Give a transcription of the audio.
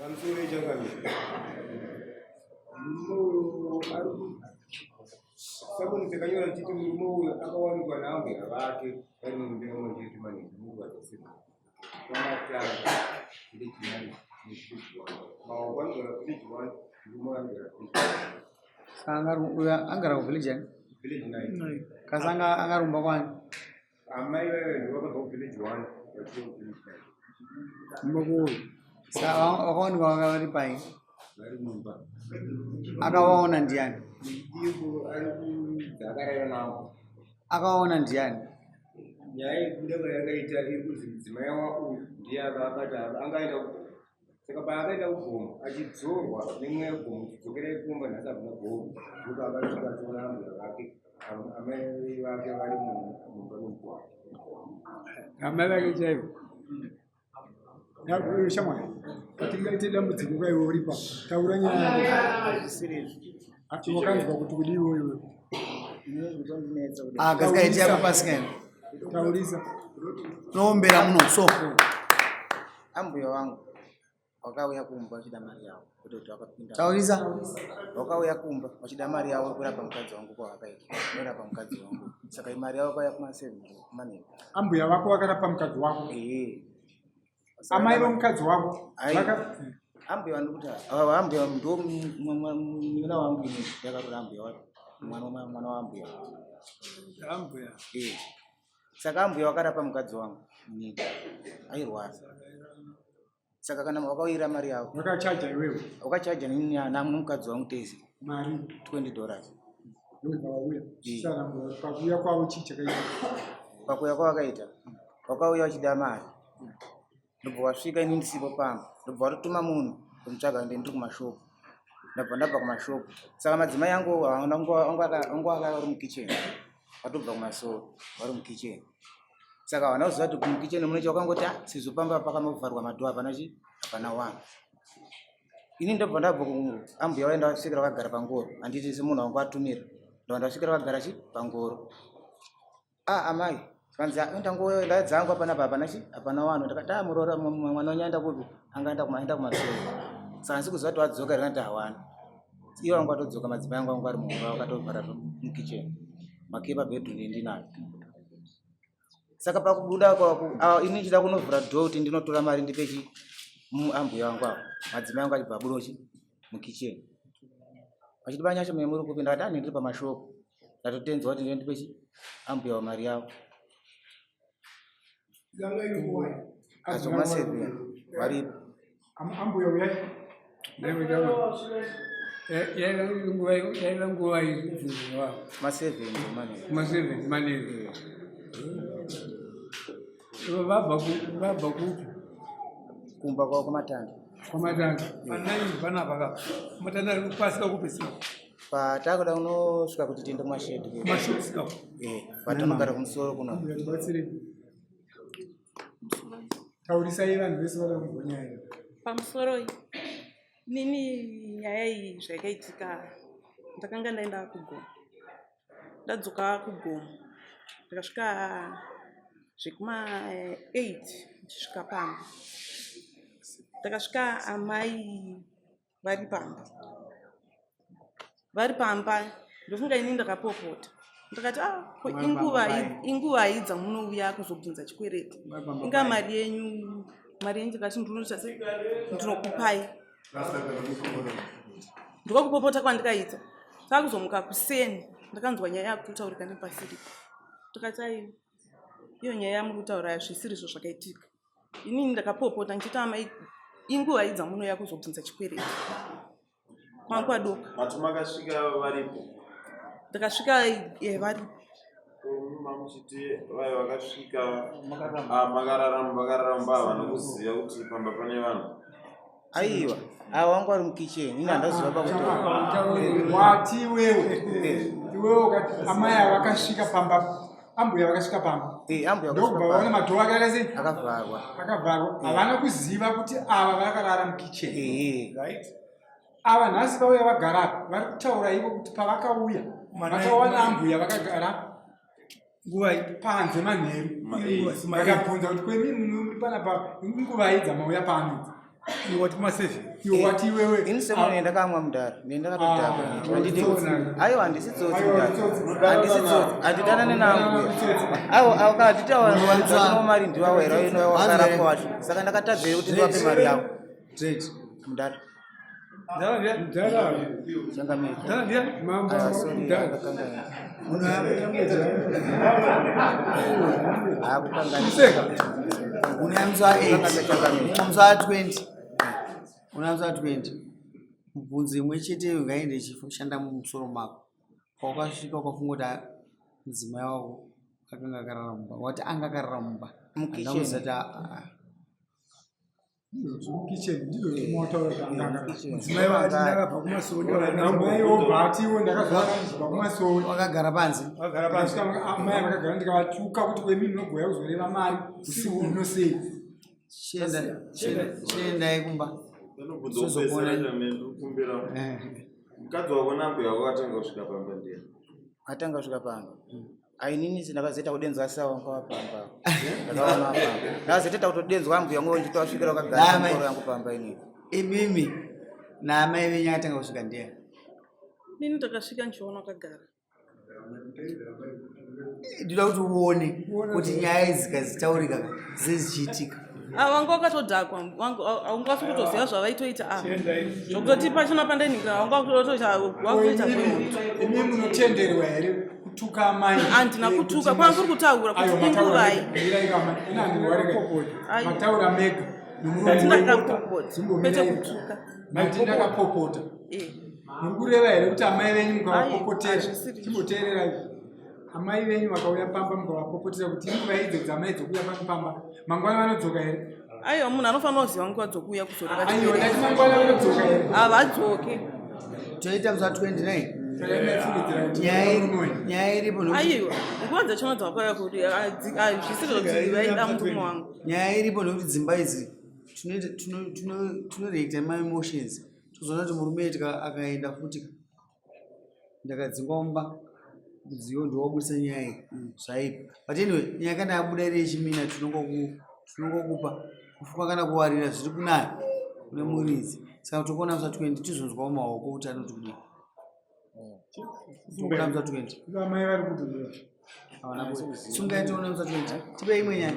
Pamusoro ichangamira. Murume uyu ari sabuni dzakanyora chiti murume uyu akawanikwa naambuya vake vari mumba imwe chete manheru nguva dzaseka. Kwamatanga village 9 nevillage 1. Maoko anogara village 1, murume anogara village 1. Saka uyo angara kuvillage ani? Village 9. Kasi anga angarumba kwani? Amai vaive ndivo vakabva kuvillage 1 vachiuya kuvillage 9. Kumba kuuyu. Saka vakawanikwa vanga vari pai? Vari mumba. Akavaona ndiani? Ivo ari kunzi akarara navo. Akawaona ndiani? Nyaya yekubuda kwayakaita iri kunzi mudzimai wauyu ndiye akabata angaenda saka paakaenda kugomo achidzorwa nemweya wegomo kuti dzokerai kumba nhasi hakuna gomo ndopaakasvika achiona ambuya vake amai vake vari mumba memukwasha. Amai vake chaivo. Shamwari, patingaite dambudziko kaiwe uri pa taura nyaya yako. Wakanzwa kuti kudii iwe? Ah, kasikaiti yako pasika. Taurisa. Toombera muno so. Ambuya wangu wakauya kumba vachida mari yavo kwete kuti vakapinda. Taurisa. Wakauya kumba vachida mari yavo yekurapa mukadzi wangu kwavakaita. Norapa mukadzi wangu. Saka mari yavo yakauya kuma 7 manheru. Ambuya vako vakarapa mukadzi wako. Ehe. Amai vomukadzi wako. Ai. Vaka Ambuya vandikuti ava ambuya ndo mwana wangu ini ndakarora ambuya wacho. Mwana mwana wa ambuya. Ambuya. Eh. Saka ambuya wakarapa mukadzi wangu ini airwara. Saka kana wakauyira mari yavo. Wakachaja iwewe. Wakachaja nini na mukadzi wangu tese. Mari $20. Ndobva wauya. Saka pakuuya kwavo chii chakaita? Pakuuya kwavakaita wakauya vachida mari. Ndobva wasvika ini ndisipo pamba. Ndobva watotuma munhu kumutsvaga ndi ndiri kumashopu. Ndabva ndabva kumashopu. Saka madzimai angu angu anga ari mukitchen. Watobva kumasowe vari mukitchen. Saka havana kuziva kuti mukitchen mune chawakangoti ah sezvo pamba pakanovharwa madhoo hapana chi hapana wanhu. Ini ndobva ndabva ambuya vaenda vasvikira vakagara pangoro. Handiti semunhu wangu atumira. Ndobva ndasvikira vakagara chi pangoro. Ah amai kanzi ndangouya ndadzangwa panapa hapana chi hapana wanhu. Ndakati ah muroora mwana wenyu aenda kupi? Anga aenda kuma aenda kumasowe. Saka handisi kuziva kuti wadzoka here kana kuti hawana. Ivo vanga vatodzoka madzimai angu anga ari mumba vakatovhara mukitchen. Makiyi pabedroom ndinayo. Saka pakubuda kwaku ah, ini ndichida kunovhura door kuti ndinotora mari ndipe chi ambuya vangu ava. Madzimai angu achibva abuda chi mukitchen. Vachiti banyasha mune muri kupi ndakati ah ndiri pamashopu. Ndatotenzwa kuti ndipe chi ambuya mari yavo. Yanga iri nguwai? Azoma seven varipo. Ambuya uyai. Yaiva nguva izuva. Ma seven manheru. Ma seven manheru. Vabva vabva kupi? Kumba kwavo kwamatanda. Kwamatanda. Panai panapa ka. Matanda ari kupasika kupesika. Patakuda kunosvika kuti tiende kumashedhi. Kumashops ka. Eh, patinogara kumusoro kuno. Ambuya tibatsirei. Taurisai vanhu vese vada kunzwa nyaya iyi. Pamusoroi, nini nyaya iyi zvayakaitika ndakanga ndaenda kugomo. Ndadzoka kugomo ndakasvika zvekuma 8 ndichisvika pamba. Ndakasvika amai vari pamba vari pamba ndofunga ini ndakapopota ndakati ah ko inguvai dzamunouya kuzobvunza chikwereti inga mari yenyu mari yenyu ndakati ndinoita se ndinokupai ndokupopota kwandikaita takuzomuka kuseni ndakanzwa nyaya yakutotaurika nepasiripo ndakati ai iyo nyaya yamuri kutaura zvisirizvo zvakaitika Inini ndakapopota ndichiti amai inguva idzi dzamunouya kuzobvunza chikwereti kwanga kwadoka. Mati makasvika varipo? Ndakasvika eh, varipo. Mamuchiti vaye vakasvika ah, makararama vakararamba havana kuziva kuti pamba pane vanhu. Aiwa, awa wangu ari mukitchen, ini handaziva pakutora. Wati iwewe, iwewe ukati amai ava vakasvika pamba ambuya vakasvika pamba eh, ambuya ndokubva vaona madhoo ake akasei akavharwa akavharwa havana kuziva kuti ava vakarara mukitchen eh. right ava nhasi vauya vagara apa vari kutaura ivo kuti pavakauya vakawana ambuya vakagara nguvai panze manheru vakabvunza kuti kwemi muri panapa inguvai dzamauya pano idzi. Iwe wati kuma-7. Iwe wati iwewe. Ini semune ndakamwa mudhara, ne ndakatodhakwa. Ah, Handidi utsotsi. aiwa handisi tsotsi Aiwa, mudhara. utsotsi. Handisi tsotsi, handidanane nambuya. Aiwa akatitaura mari ndiwawo here wakarapwa wacho. Saka ndakatadzei kuti ndiwape mari yavo. Dread. Mudhara. Ndara ndiya? Mudhara. Changamire. Ndara ndiya? Mambo. Aiwa sorry Mudhara. ndakakangana. Hakukanganisa. Kuseka. Una musi wa 8 musi wa 20 una musi wa 20 mubvunzo imwe cheteyo ngaende ichishanda mumusoro mako. Pawakasvika ukafunga kuti ah, mudzimai wako akanga akarara mumba, wati anga akarara mumba. Mukitchen. Handina kuziva kuti, ah, ah, Kitchen ndizvo zvinotaura zvakanga. Mudzimai wati ndakabva kumasowe. Mudzimai wobva atiwo ndakazoona ndichibva kumasowe. Wakagara panze. Wakagara panze. Ndasvika amai vakagara ndikavatuka kuti kwemi munogouya kuzoreva mari usiku uno sei. Chiendai kumba. Ndinobvunza kupedzisira chamene ndikukumbira. Mukadzi wako nambuya wako atanga kusvika pamba ndiani? Atanga kusvika pamba. Ainini ndakazoita kudenzwa sawa kwava pamba. Ndakaona pamba. Ndakazoita kutodenzwa ambuya ngo nditosvikira wakagara Dai, mukoro yangu pamba inini. Imimi naamai venyu akatanga kusvika ndiani? Nini ndakasvika ndichiona wakagara. Ndinoda kuti uone kuti nyaya idzi kadzitaurika dzezichiitika. Ah, wanga wakatodhakwa, haungasi kutoziva zvavaitoita ava. Zvokutoti pachona pandainhingira wanga wakutoita wakutoita zvemuto. Imi munotenderwa here kutuka amai? Handina kutuka, kwanga kuri kutaura kuti Aiwa, mataura ingurai. mega. Mirai kama, ini handirwari ka. Aiwa. Mataura mega. Nomuromo Ndati wenyu. ndakapopota, kwete Zimbomirai. kutuka. Mati ndakapopota. Eh. Muri kureva here kuti amai venyu mukavapopotera? Aiwa, hazvisiri. Chimboteererai. Amai venyu vakauya pamba mukavapopotera kuti inguva idzo dzamai dzokuuya pano pamba. Mangwana vanodzoka here? Aiwa, munhu anofanira kuziva nguva dzokuuya kuzoreva Aiwa, chibereko. ndati mangwana vanodzoka here? Havadzoke. Toita musi wa 29. Saka imi maifungidzira kuti Nyaya murume wenyu. nyaya iripo nokuti Aiwa, nguva dzachona dzavakauya kuti zvisiri zvokuti vaida murume wangu. Nyaya iripo nekuti dzimba idzi tinoreacta nemaemotions, tozoona kuti murume akaenda futi ndakadzingwa mumba, mudziyo ndowabudisa nyaya iyi zvaipa. But anyway, nyaya kana yabuda iri yechimina, tinongokupa kufuka kana kuwarira zviri kunaya kune muridzi. Saka tokuona musi wa 20, tizonzwawo maoko kuti anoti kudii. Tokuona musi wa 20. Amai vari kuti Havana kuuya. Sungai, toona musi wa 20. Tipe imwe nyaya.